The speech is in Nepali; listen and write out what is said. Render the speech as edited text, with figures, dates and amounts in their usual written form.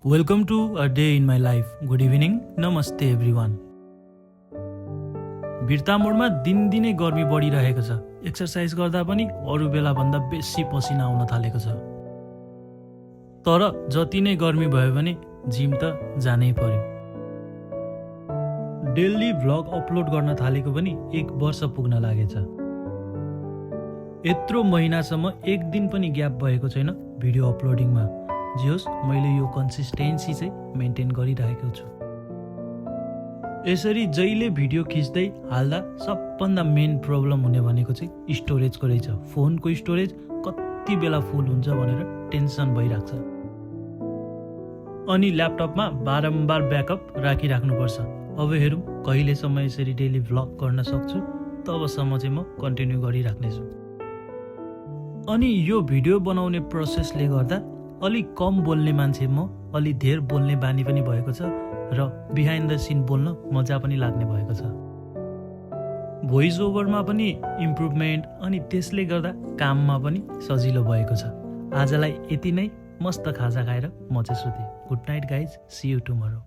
Welcome to a day in my life. Good evening. Namaste everyone. वीरता मोडमा दिनदिनै गर्मी बढिरहेको छ। एक्सरसाइज गर्दा पनि अरू बेला भन्दा बेसी पसिना आउन थालेको छ। तर जति नै गर्मी भयो भने जिम त जानै पर्यो। डेली भ्लग अपलोड गर्न थालेको पनि 1 वर्ष पुग्न लागेछ। यत्रो महिनासम्म एक दिन पनि ग्याप भएको छैन भिडियो अपलोडिङमा। जे होस् मैले यो कन्सिस्टेन्सी चाहिँ मेन्टेन गरिरहेको छु। यसरी जहिले भिडियो खिच्दै हाल्दा सबभन्दा मेन प्रब्लम हुने भनेको चाहिँ स्टोरेजको रहेछ। फोनको स्टोरेज कति बेला फुल हुन्छ भनेर टेन्सन भइराख्छ। अनि ल्यापटपमा बारम्बार ब्याकअप राखिराख्नुपर्छ। अब हेरौँ कहिलेसम्म यसरी डेली भ्लग गर्न सक्छु, तबसम्म चाहिँ म कन्टिन्यू गरिराख्नेछु। अनि यो भिडियो बनाउने प्रोसेसले गर्दा अलि कम बोल्ने मान्छे म अलि धेर बोल्ने बानी पनि भएको छ र बिहाइन्ड द सिन बोल्न मजा पनि लाग्ने भएको छ। भोइस ओभरमा पनि इम्प्रुभमेन्ट अनि त्यसले गर्दा काममा पनि सजिलो भएको छ। आजलाई यति नै। मस्त खाजा खाएर म चाहिँ सुतेँ। Good night guys, see you tomorrow.